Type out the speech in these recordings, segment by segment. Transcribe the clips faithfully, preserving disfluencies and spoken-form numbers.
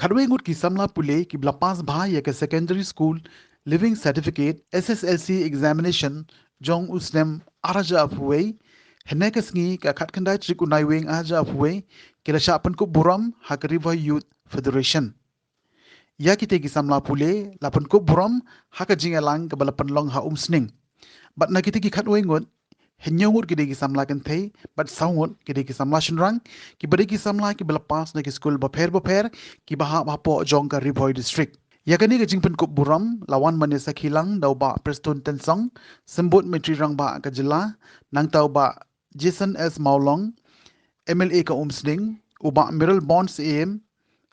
Khatwei ngut ki samla pule kiba la pass bha ïa ka Secondary School Leaving Certificate, S S L C examination, jong u snem ar hajar arphew wei, hynne ka sngi ka khatkhyndai tarik u Naiwieng ar hajar arphew wei, ki la shah pynkup burom ha ka Ri Bhoi Youth Federation. Ïa kita ki samla pule la pynkup burom ha ka jingïalang kaba la pynlong ha Umsning. Bad na kita ki khatwei ngut, hynñiew ngut ki dei ki samla kynthei, bad saw ngut ki dei ki samla shynrang, kiba dei ki samla kiba la pass na ki skul bapher bapher, kiba hap hapoh jong ka Ri Bhoi District. Ïa kane ka jingpynkup burom la wan ban ïasakhi lang da u Bah Prestone Tynsong, Symbud Myntri Rangbah ka jylla, nangta u Bah Jason S Mawlong, M L A ka Umsning, u Bah Mayralborn Syiem,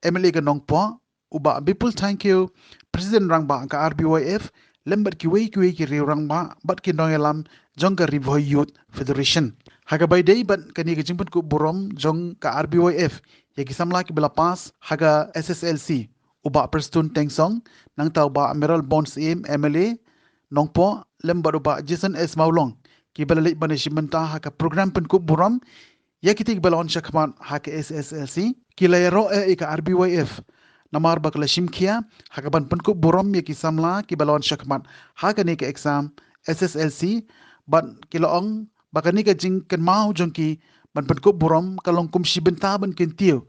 M L A ka Nongpoh, u Bah Bipul Thangkhiew, President Rangbah ka R B Y F, lem bad kiwei kiwei ki riew rangbah bad ki nongïalam jong ka Ri Bhoi Youth Federation. Ha kaba ïadei bad kane ka jingpynkup burom jong ka R B Y F ïa ki samla kiba la pass ha ka S S L C, u Bah Prestone Tynsong, nangta u Bah Mayralborn Syiem, M L A Nongpoh, lem bad u Bah Jason S Mawlong, kiba la leit ban ïashim bynta ha ka program pynkup burom ïa kita kiba la wan shakhmat ha ka S S L C, ki la ïaroh eh ïa ka R B Y F namar ba ka la shim khia ha kaban pynkup burom ïa ki samla kiba la wan shakhmat ha kane ka exam S S L C, bad ki la ong ba kane ka jingkynmaw jong ki ban pynkup burom ka long kum shi bynta ban kyntiew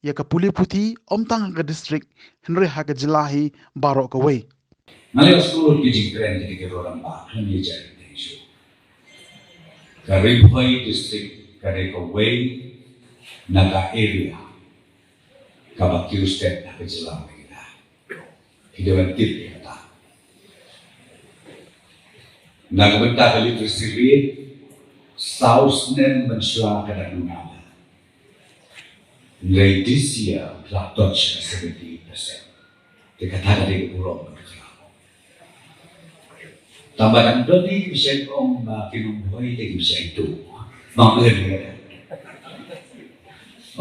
ïa ka pule puthi, ym tang ha ka district, hynrei ha ka jylla hi baroh kawei. Nga la ïohsngew lut ki jingkren ki dei ki riew rangbah, khlem ïa jai teng shuh. Ka Ri Bhoi District ka dei kawei na ka area kaba kiew stet ha ka jylla Meghalaya. Ki dei ban tip ïa kata. Na ka bynta ka literacy rate, saw snem mynshuwa ka dang duna. Hynrei this year ka la touch ka seventy eight percent. Te kata ka dei ka burom kaba khraw. Tang ba dang don ki bishar ong ba ki nongbhoi dei ki bishar itu. Bang len ka dei.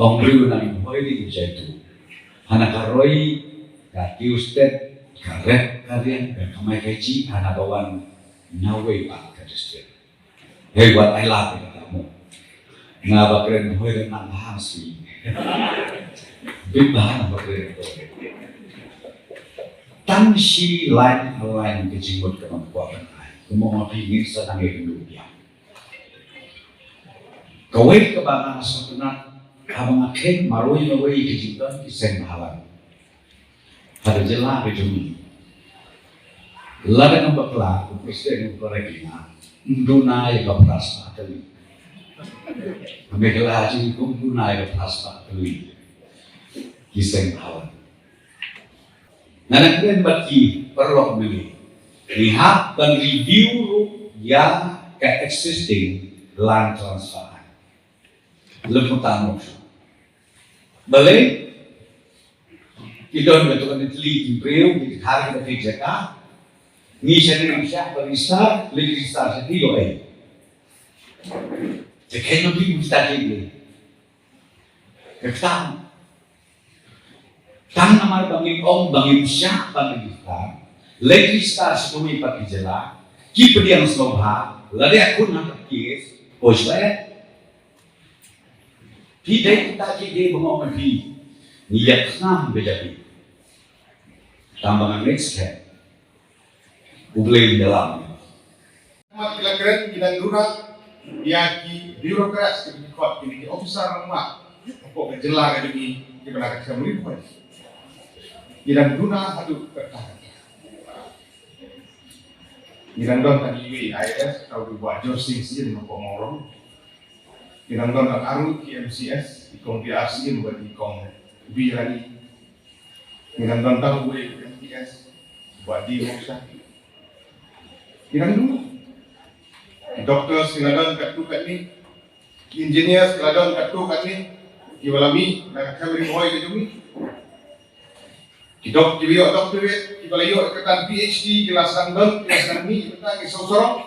Ong briew na nongbhoi dei ki bishar itu. Hana ka roi, ka kiew stet, ka rep, ka riang, ka kamai ka jhi, hana ka wan na wei pat ka district. Hei, wat ai lad ïa kata mo. Nga ba kren Bhoi ruh nang bha sih. Bit bha nga ba kren Bhoi. Tang shi line ha line ka jingmut kaba nga kwah ban ai. Kumba nga phi ngin sa tang ïa ka ndu biang. Kawei kaba nga sngewtynnat, kaba nga kheiñ marwei marwei ka jingdon ki seng bhalang ha ka jylla ka jong ngi. Lada ngam bakla, u president u kyrkhu ïa nga, ym duna ïa ka phra spah tylli. Ka Meghalaya jong ngi ym duna ïa ka phra spah tylli ki seng bhalang. Nga dang kren bad ki paralok mynne, ngi hap ban review ruh ïa ka existing land transfer. Lem kumta mo. Balei? Ki don katto katne tylli ki briew, ki thar, ki jaka. Ngi shane ngi shah ban register, leit register shane ïoh ei. Te kane ma phi register shane. Ka kata. Tang namar ba ngim ong, ba ngim shah ban register. Leit register sha kawei pat ka jylla. Ki pdiang sngewbha, lada ïakhun ha ka case, poi shuwa. Phi dei kita ki dei ba ngam phi. Ngi ïa khnam bha ïa phi. Tang ba ngan next step. U Blei un ïalam. Mat ki la kren, ki dang duna ïa ki bureaucrats, ki dang kot, ki officer rangbah hapoh ka jylla ka jong ngi, kiba na ka Kham Ri Bhoi. Ki dang duna haduh katta katta. Ngi dang don tang iwei i A S, uta u Bah Jorsing Syiem na Pamawrong. Ngi dang don tang arngut ki M C S, i Kong B R Syiem bad i Kong B Rani. Ngi dang don tang uwei u M P S, Bah D Moksha. Ngi dang duna. Doctors ngi la don katto katne. Engineers ki la don katto katne, kiba la mih na ka Kham Ri Bhoi ka jong ngi. Ki dok, kiba ïoh doctorate, kiba la ïoh kata P H D, ki la sdang don, ki la sdang mih, kata ki sngewsarong.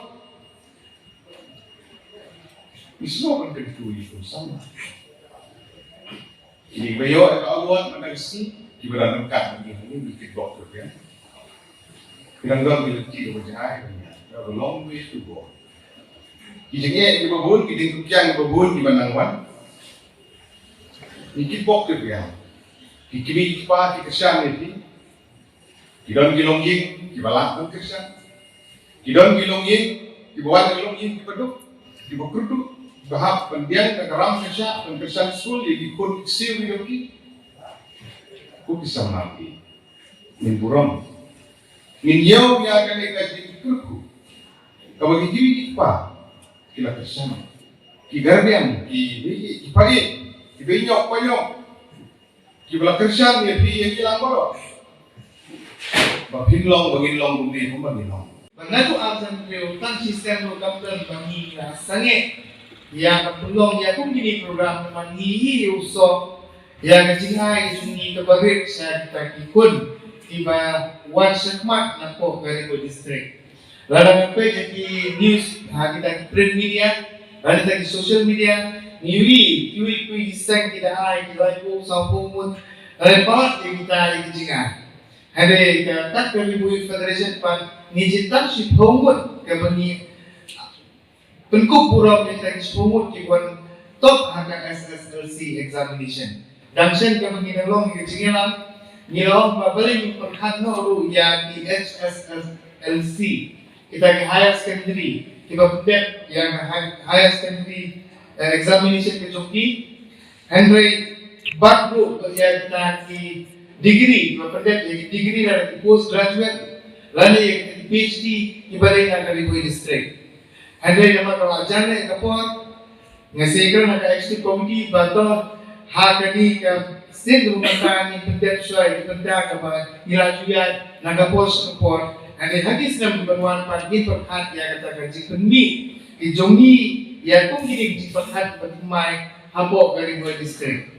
Ngi sngewbha ban kyntu ïa ki samla. Kiba ïoh ïa ka award mynta ka sngi, kiba dang ryngkat bad ngi hangne, ngi kitbok kyrpang. Ki dang don ki lynti kaba jai, we have a long way to go. Ki jingeh kiba bun, ki jingkup kiang kiba bun kiba nang wan. Ngi kitbok kyrpang. Ki kmie ki kpa ki kyrshan ïa phi. Ki don ki longïing kiba lah ban kyrshan. Ki don ki longïing kiba wan ki longïing kiba duk, kiba kyrduh, kiba hap ban biang ka ram ka shah ban kyrshan skul ïa ki khun ki ksiew ki jong ki. Ko ki samla ki, ngin burom. Ngin ïoh ïa kane ka jingkyrkhu kaba ki kmie ki kpa ki la kyrshan. Ki guardian, ki, ki, ki paid, ki ba ïoh, ba ïoh, kiba la kyrshan ïa phi ïa ki lang baroh. Ba phin long, ba ngin long kumne, kumba ngin long. Ba naduh ar hajar hynriew tang shisien ruh kam don ba ngi la sangeh ïa ka pynlong ïa kum kine program, namar ngi ïohi ïa u soh ïa ka jingai jong ngi kaba rit sha kita ki khun kiba wan shakhmat napoh ka Ri Bhoi District. Lada ngi peit ha ki news, ha kita ki print media, ha kita ki social media, ngi ïohi kiwei kiwei ki seng ki da ai ki laiphew, sawphew ngut, lada palat ïa kita ïa ki jingai. Hynrei ka, kat ka Ri Bhoi Youth Federation pat ngi ju tang shiphew ngut kaba ngi pynkup burom ïa kita ki shiphew ngut kiba wan top ha ka S S L C examination. Dang shen kaba ngi dang long ïa ka jingïalang, ngi la ong ba balei ngim pyrkhat noh ruh ïa ki H S L C, kita ki higher secondary, kiba pyndep ïa ka hi-, higher secondary, eh, examination ka jong ki. Hynrei bad ruh ïa kita ki degree, ba pyndep ïa ki degree lane ki post graduate, lane ïa kita ki P H D kiba dei na ka Ri Bhoi District. Hynrei namar ka la jan leh ka por, nga sngew kren ha ka executive committee ba to ha kane ka sien kaba mynta ngin pyndep shuwa ïa ki bynta kaba ngi la ju ïaid na ka por sha ka por. Hynrei ha ki snem kiban wan pat ngin pyrkhat ïa kata ka jingpynmih ki jong ngi ïa kum kine ki jingpyrkhat kiba thymmai hapoh ka Ri Bhoi District.